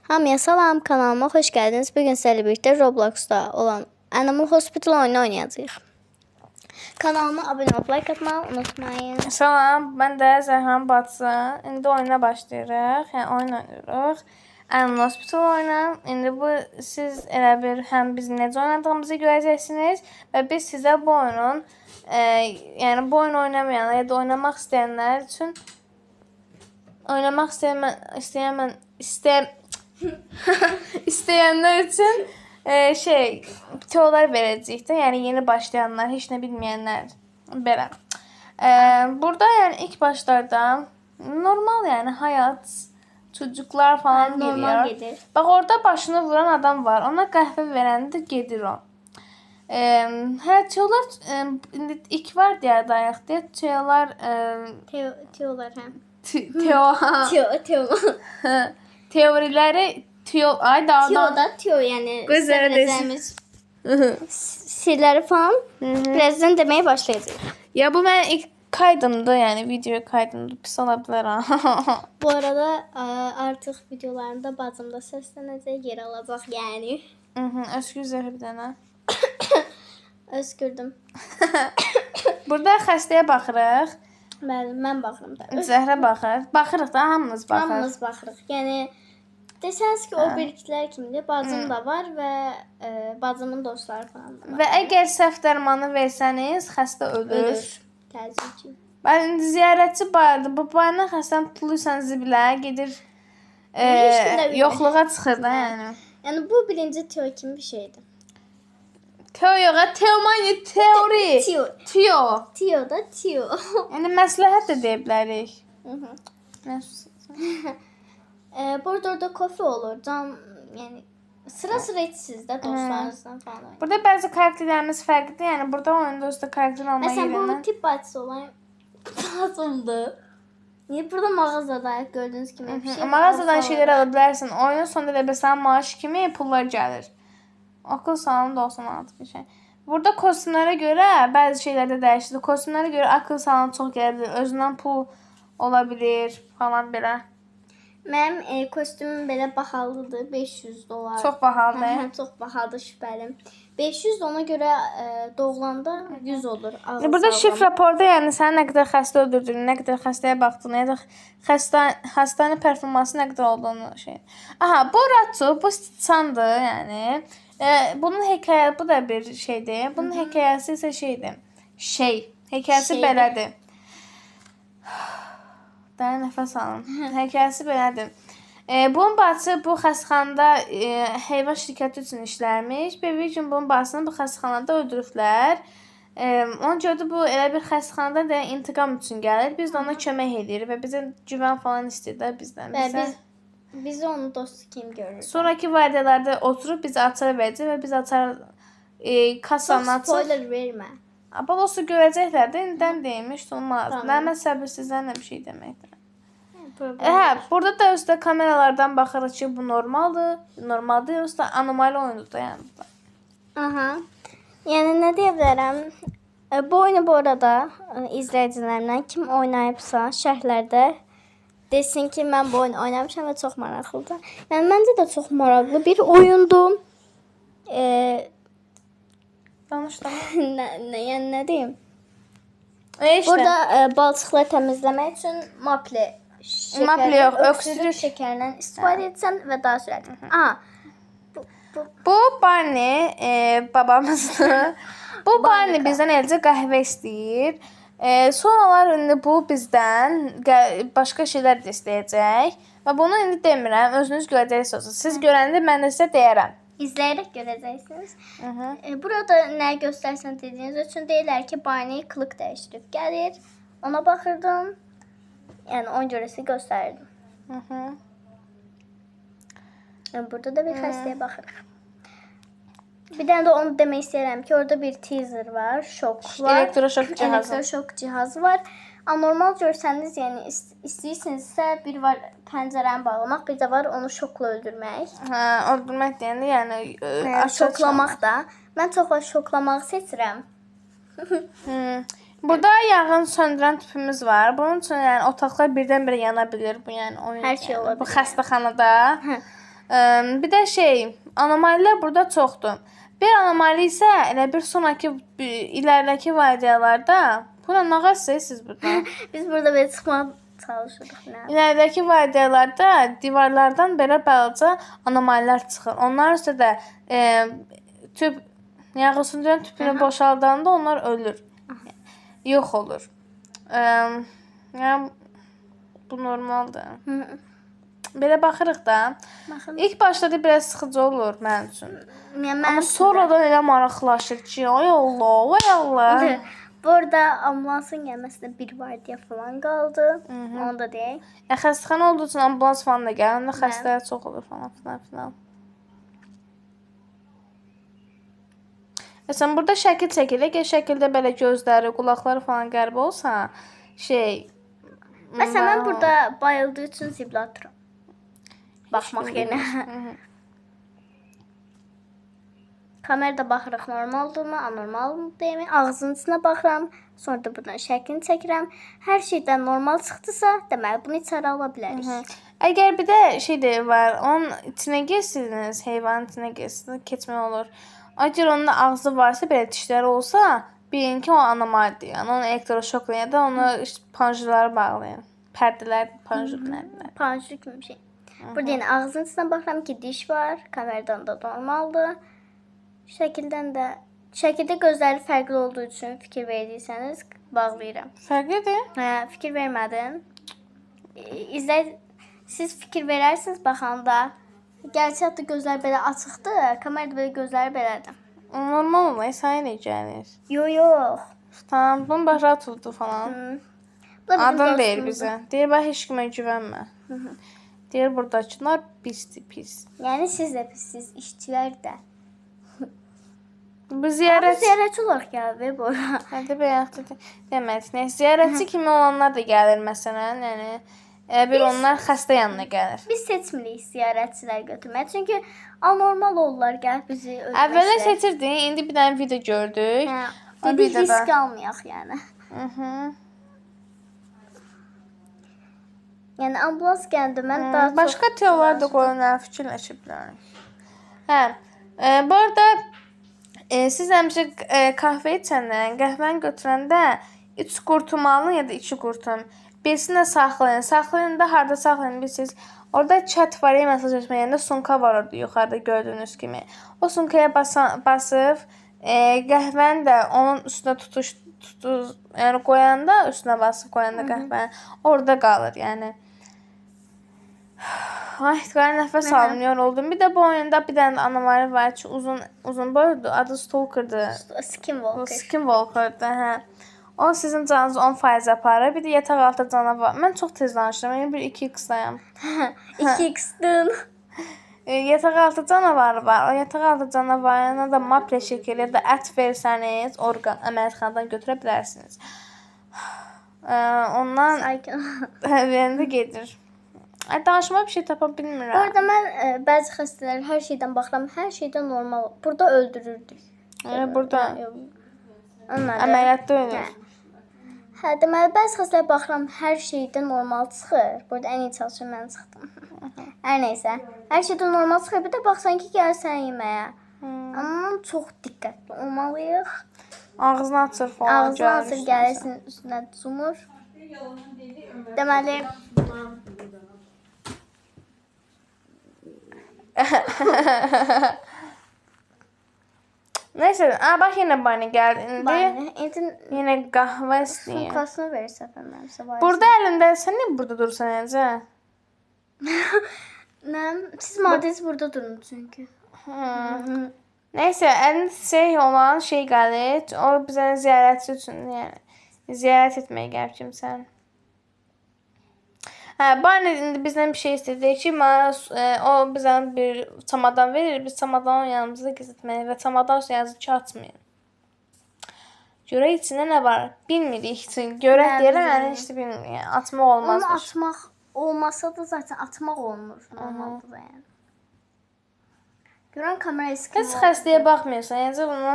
Hamıya salam, kanalıma xoş gəldiniz. Bugün sizlərlə birlikdə Roblox'da olan Animal Hospital oyunu oynayacağıq. Kanalıma abunə olub like atmayı unutmayın. Salam, mən də Zəhran Batsı. İndi oyuna başlayırıq. Yəni oyun oynayırıq. Animal Hospital oyunu. İndi bu siz elə bir həm biz necə oynadığımızı görəcəksiniz və biz sizə bu oyunun yəni bu oyunu oynamayanlar ya da oynamaq istəyənlər üçün oynamaq istəyənlər üçün teoriyalar verəcəyik də. Yəni yeni başlayanlar, heç nə bilməyənlər belə. Burada yəni ilk başlarda normal yəni hayat, çocuklar falan normal geliyor. Gedir. Bax orada başını vuran adam var. Ona qəhvə verəndə gedir o. Hələ teolar indi ilk var deyə dayaq deyə teolar Teolar hə. Teo Teo teo. teoriləri teo ay da Teo da teo yəni Gözəl biləcəyimiz sirləri falan birazdan deməyə başlayacağıq. Ya bu mənim ilk kaydımdı, yəni video kaydımdı. Pis ola bilər ha. Bu arada artıq videolarımda bacım da səslənəcək, yer alacaq yəni. Öskür Zəhra bir dənə. Öskürdüm. Burada xəstəyə baxırıq. Bəli, mən baxıram da. Zəhra baxır. Baxırıq da, hamımız baxır. Hamımız baxırıq. Yəni desəniz ki, o biriklər kimdir? Bacım da var və bacımın dostları falan da var. Və əgər səhv dərmanı versəniz, xəstə ölür. Ölür. Təəssüf ki. Bax indi ziyarətçi bayırdı. Bu bayırdan xəstəni tuluysan zibilə, gedir Heç kim də bilmir. yoxluğa çıxır da yəni. Yəni bu birinci teo kimi bir şeydir. Teo yox, teomani teori. Teo. Teo. Teo da teo. Yəni məsləhət də deyə bilərik. Nə- Burada orada kofe olur. Can yəni sıra-sıra içsiz də dostlarınızla falan. oynayın. Burada bəzi karakterlərimiz fərqlidir. Yəni burada oyunda özdə karakter olma Məsələn, bu yerinə. tip bacısı olan bacımdır. Niyə burada mağazada gördüyünüz kimi bir şey Mağazadan alsa şeylər ala bilərsən. Oyunun sonunda elə bil sənə maaş kimi pullar gəlir. Akıl sağlığı 96 bir şey. Burada kostümlərə görə bəzi şeylər də dəyişir. Kostümlərə görə akıl sağlığı çox gələ bilər. Özündən pul ola bilər falan belə. Mənim kostümüm belə bahalıdır, 500 dolar. Çox bahalıdır. Çox bahalıdır şübhəlim. 500 də ona görə doğulanda 100 olur. Ağıl Burada sağlam. şifr raporda yəni sənin nə qədər xəstə öldürdüyünü, nə qədər xəstəyə baxdığını, ya da xəstənin performansı nə qədər olduğunu şey. Aha, bu Ratu, bu sıçandır, yəni. Bunun hekayə bu da bir şeydir. Bunun hekayəsi isə şeydir. Şey, hekayəsi Şeydir. belədir. Dərin nəfəs alın. Hekayəsi belədir. Bunun bacısı bu xəstəxanada heyvan şirkəti üçün işlərmiş. Bir gün bunun bacısını bu xəstəxanada öldürüblər. Ona görə də bu elə bir xəstəxanada da intiqam üçün gəlir. Biz də ona kömək edirik və bizə güvən falan istəyir də bizdən. Və Bizə... biz onu dostu kimi görürük. Sonraki vadələrdə oturub bizə açar verəcək və biz açar kasanı Çox açıb. spoiler vermə. Balosu görəcəklər də indidən deyilmiş olmaz. Tamam. Nə mən səbirsizlərlə bir şey deməkdir. Problem. Hə, burada da özdə kameralardan baxırıq ki, bu normaldır. Normaldır, yoxsa anomali oyundur da yəni. bu da. Aha. Yəni nə deyə bilərəm? Bu oyunu bu arada izləyicilərimdən kim oynayıbsa şərhlərdə desin ki, mən bu oyunu oynamışam və çox maraqlıdır. Yəni məncə də çox maraqlı bir oyundur. Danış da. Yəni nə deyim? İşte. Burada palçıqları təmizləmək üçün maple şəkəri, Maple yox, öksürük öksürük. şəkərindən istifadə etsən və daha sürətli. Aha. Bu Bu Barney babamızdır. Bu Barney bizdən eləcə qəhvə istəyir. Sonralar indi bu bizdən başqa şeylər də istəyəcək. Və bunu indi demirəm, özünüz görəcəksiniz. Siz görəndə mən də sizə deyərəm. İzləyərək görəcəksiniz. Burada nə göstərsən dediyiniz üçün deyirlər ki, Barney qılıq dəyişdirib gəlir. Ona baxırdım. Yəni ona görə sizə göstərirdim. Yəni, burada da bir xəstəyə baxırıq. Bir dənə də onu demək istəyirəm ki, orada bir teaser var, şok var. Elektroşok cihazı. Elektroşok cihazı var. Anormal görsəniz, yəni istəyirsinizsə bir var pəncərəni bağlamaq, bir də var onu şokla öldürmək. Hə, öldürmək deyəndə yəni Şoklamaq da. Mən çox vaxt şoklamağı seçirəm. Burada yanğın söndürən tüpümüz var. Bunun üçün yəni otaqlar birdən-birə yana bilir. Bu yəni oyun. Hər şey yəni. ola Bu bilər. xəstəxanada. Bir də şey, anomalilər burada çoxdur. Bir anomali isə elə bir sonraki iləridəki vardiyalarda, bu nə ağacsa siz burada. Biz burada belə çıxmağa çalışırıq. Nə? İləridəki vardiyalarda divarlardan belə balaca anomalilər çıxır. Onlar üstə də tüp, yanğın söndürən tüpünü boşaldanda onlar ölür. Yox olur. Yəni bu normaldır. Belə baxırıq da. Baxın. İlk başda da biraz sıxıcı olur mənim üçün. Yəni Amma sonradan elə maraqlaşır ki, ay Allah, ay Allah. Burada ambulansın gəlməsinə bir vardiya falan qaldı. Onu da deyək. Ya xəstəxana olduğu üçün ambulans falan da gəlir, xəstələr çox olur falan filan filan. Məsələn, burada şəkil çəkilir. Əgər şəkildə belə gözləri, qulaqları falan qəribə olsa, şey... Məsələn, mən burada bayıldığı üçün ziblə atıram. Baxmaq yerinə. Kamerada baxırıq, normaldırmı, anormalmı deyimi. Ağzının içinə baxıram. Sonra da buradan şəklini çəkirəm. Hər şeydən normal çıxdısa, deməli, bunu içəri ala bilərik. Əgər bir də şey də var, onun içinə girsiniz, heyvanın içinə girsiniz, keçmək olur. Əgər onun ağzı varsa, belə dişləri olsa, bilin ki, o anomalidir. Yəni, onu elektroşokla ya da onu panjurlara bağlayın. Pərdələr, panjur nədir? Panjur kimi bir şey. Burada yenə ağzının içinə baxıram ki, diş var. Kameradan da normaldır. Şəkildən də, şəkildə gözləri fərqli olduğu üçün fikir verdiyseniz bağlayıram. Fərqlidir? Hə, fikir vermədin. Siz fikir verərsiniz baxanda. Gerçi hatta gözlər belə açıqdır, kamerada belə gözləri belədir. Normal olur, sənə elə gəlir. Yox, yox. Tamam, bunu bax rahat oldu falan. Adın deyir bizə. Deyir, bax, heç kimə güvənmə. Deyir, buradakılar pisdir, pis. Yəni, siz də pissiz, işçilər də. Bu ziyarətçi... Ziyarətçi olaraq gəldi bura. Hadi bayaq demədik. Neyse, ziyarətçi kimi olanlar da gəlir məsələn, yəni... Bir onlar xəstə yanına gəlir. Biz seçmirik ziyarətçilər götürmək. Çünki anormal olurlar, gəlib bizi öldürmək. Əvvəldə seçirdik, indi bir dənə video gördük. Hə, dedik, risk almayaq yəni. Yəni ambulans gəldi, mən daha çox... Başqa teoriyalar da qoyun, nə fikirləşiblər. Hə, bu arada siz həmişə kahve içəndə, qəhvəni götürəndə 3 qurtum alın ya da 2 qurtum. Birisini də saxlayın. Saxlayın da harada saxlayın bilirsiniz. Orada chat var ya, mesaj açma yerində sumka var orada yuxarıda gördüyünüz kimi. O sumkaya basıb qəhvəni də onun üstünə yəni qoyanda, üstünə basıb qoyanda qəhvəni orada qalır yəni. Ay, nəfəs almıyor oldum. Bir də bu oyunda bir dənə anomali var ki, uzun boyludur. Adı Stalker'dır. Skinwalker. Skinwalker'dır, hə. O sizin canınızı 10% aparır. Bir də yataq altı canavar. Mən çox tez danışıram. Yəni bir 2x-dayam. 2x-dın. Yataq altı canavarı var. O yataq altı canavarına da maple şəkili ya da ət versəniz, orqan əməliyyatxanadan götürə bilərsiniz. Ondan verəndə gedir. Ay, danışma bir şey tapa bilmirəm. Bu arada mən bəzi xəstələr hər şeydən baxıram. Hər şeydən normal. Burada öldürürdük. Yəni burada əməliyyatda ölür. Hə, deməli, bəzi xəstələrə baxıram, hər şeydə normal çıxır. Burada ən iyi çalışan mən çıxdım. Hər neysə, hər şeydə normal çıxır. Bir də baxsan ki, gəlir sən yeməyə. Amma çox diqqətli olmalıyıq. Ağzını açır falan. Ağzını açır, gəlirsin, üstünə cumur. Deməli... Neyse, bax yenə Barney gəldi indi. Yenə qahvə istəyir. Sumkasını verir səfər. Burada əlində, sən niyə burada durursan necə? Nə? Siz madeniz burada durun çünki. Neyse, əlində şey olan şey gəlir. O bizə ziyarətçi üçün, yəni ziyarət etməyə gəlib kimsən. Hə, Barney indi bizdən bir şey istəyir ki, o bizə bir çamadan verir, biz çamadanı yanımızda gizlətməliyik və çamadan üstə yazır ki, açmayın. Görək içində nə var? Bilmirik. Görək deyirəm, yəni heç də bilmirik. Yəni, atmaq olmazmış. Onu atmaq olmasa da zaten atmaq olmur. Normaldır da yəni. Görən kamera eski. Heç xəstəyə baxmıyorsan, yəni bunu...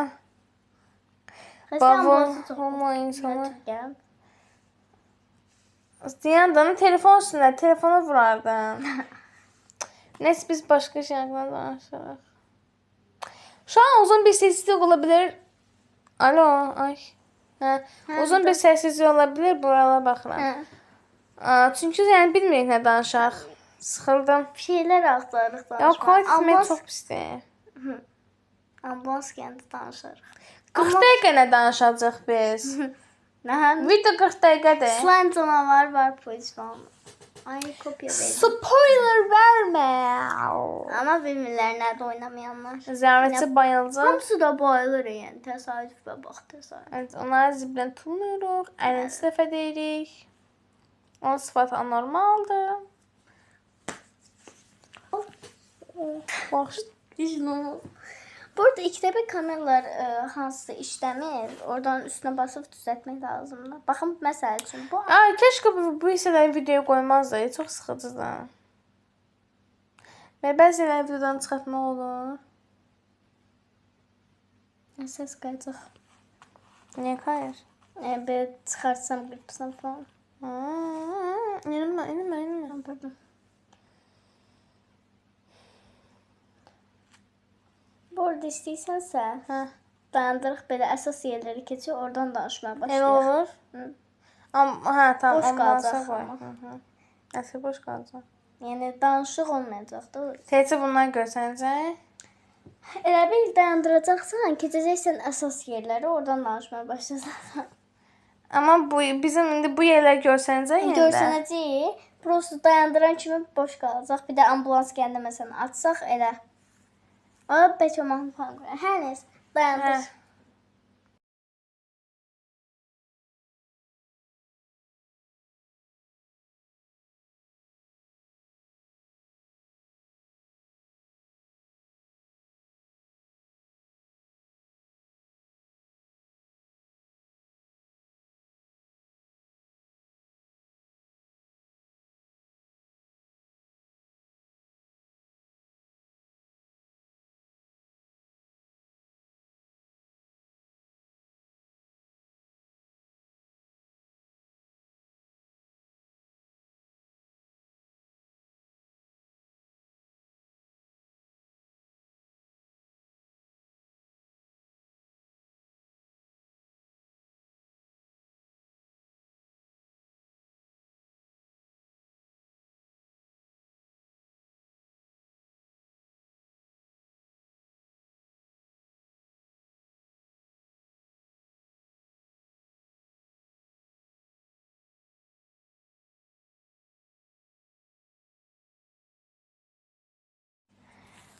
Xəstəyə ambulansı çox. Homo insanı. Deyən də telefon üstündə, telefonu vurardın. Neyse biz başqa şey haqqında danışırıq. Şu an uzun bir səssizlik ola bilər. Alo, ay. Hə, uzun bir səssizlik ola bilər, buralara baxıram. Hə. Çünki yəni bilmirik nə danışaq. Sıxıldım. Bir şeylər axtarırıq danışmaq. Ya, kod etmək çox pisdir. Ambulans gələndə danışarıq. 40 dəqiqə nə danışacaq biz? Nə? Video 40 dəqiqədir. Slime canavar var, polis falan. Ay, kopya verdim. Spoiler vermə. Amma bilmirlər nədə oynamayanlar. Ziyarətçi bayılacaq. Hamısı da bayılır yəni. Təsadüfə bax, təsadüf. Evet, onları ziblə tutmuruq. 50-ci dəfə deyirik. Onun sıfatı anormaldır. Bax. Burada ikide bir kameralar hansısa işləmir. Oradan üstünə basıb düzəltmək lazımdır. Baxın, məsəl üçün bu. Ay, keşke bu hissələri videoya qoymazdı. Çox sıxıcıdır. Və bəzi yerləri videodan çıxartmaq olur. Səs qayacaq. Niyə qayır? Belə çıxartsam, qırpsam falan. İnanma, inanma, inanma. Pardon. Bu arada istəyirsənsə, dayandırıq belə əsas yerləri keçir, oradan danışmaya başlayaq. Elə olur. Amma, hə, tamam, Boş ambulansa qalacaq qoy. amma. Əsl boş qalacaq. Yəni danışıq olmayacaq da. Tezcə bunlar görsənəcək. Elə bil dayandıracaqsan, keçəcəksən əsas yerləri, oradan danışmaya başlayacaqsan. Amma bu bizim indi bu yerlər görsənəcək yenə də. Görsənəcək. Prosto dayandıran kimi boş qalacaq. Bir də ambulans gələndə məsələn açsaq elə. Ona bəlkə mahnı falan qoyar. Hər nəsə, dayandır. Hə.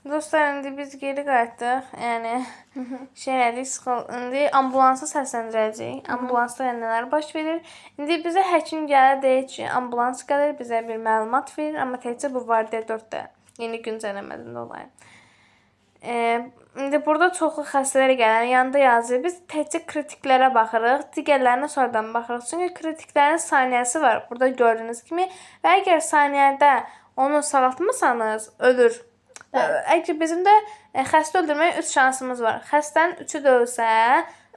Dostlar, indi biz geri qayıtdıq. Yəni şey elədik, indi ambulansa səsləndirəcəyik. Ambulansda yəni nələr baş verir? İndi bizə həkim gəlir, deyir ki, ambulans gəlir, bizə bir məlumat verir, amma təkcə bu var D4-də yeni güncəlləmədən dolayı. İndi burada çoxlu xəstələr gəlir, yanında yazır. Biz təkcə kritiklərə baxırıq, digərlərinə sonradan baxırıq. Çünki kritiklərin saniyəsi var burada gördüyünüz kimi və əgər saniyədə onu sağaltmısanız, ölür. Əgər bizim də xəstə öldürməyə 3 şansımız var. Xəstənin 3-ü də ölsə,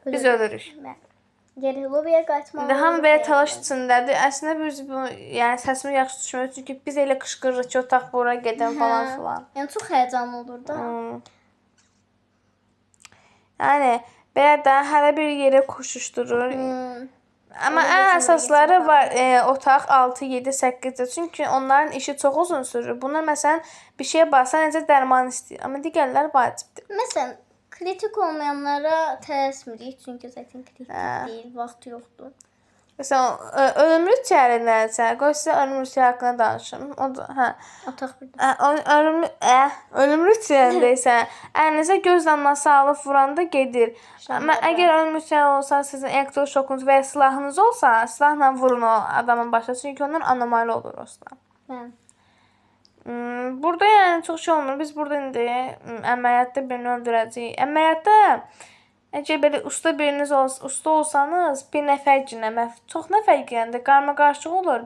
biz ölürük. Geri lobiyə qayıtmalıyıq. İndi hamı belə təlaş içindədir. Əslində biz bu, yəni səsimi yaxşı düşmür. Çünki biz elə qışqırırıq ki, otaq bura gedən falan filan. Yəni çox həyəcanlı olur da. Yəni belə də hələ bir yerə koşuşdurur. Amma ən əsasları var otaq 6, 7, 8-də. Çünki onların işi çox uzun sürür. Bunlar məsələn bir şeyə bassa necə dərman istəyir. Amma digərləri vacibdir. Məsələn, kritik olmayanlara tələsmirik. Çünki zaten kritik deyil, vaxt yoxdur. Məsələn, ölümlü çərələrsə, qoy sizə ölümlü çərə haqqında danışım. O da, hə. Otaq bir də. Ölümlü çərəndə isə əlinizə göz damlası alıb vuranda gedir. Amma əgər ölümlü çərə olsa, sizin elektroşokunuz və ya silahınız olsa, silahla vurun o adamın başına. Çünki onlar anomali olur aslında. Burada yəni çox şey olmur. Biz burada indi əməliyyatda birini öldürəcəyik. Əməliyyatda əgər belə usta biriniz olsa, usta olsanız bir nəfər girən, çox nəfər girəndə qarma-qarışıq olur.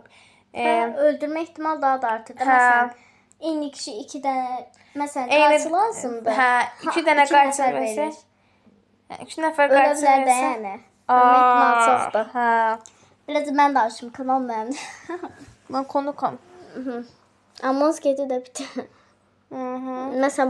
Öldürmə ehtimal daha da artır. Məsələn, eyni kişi 2 dənə, məsələn, qatil lazımdır. Hə, 2 dənə qatil versə, 2 nəfər qatil versə, yəni. Ölmə ehtimalı çoxdur. Hə. Biraz mən danışım, kanal mənimdir. Mən konuqam. Ambulans gedir də bitir. Hı -hı. Məsələn,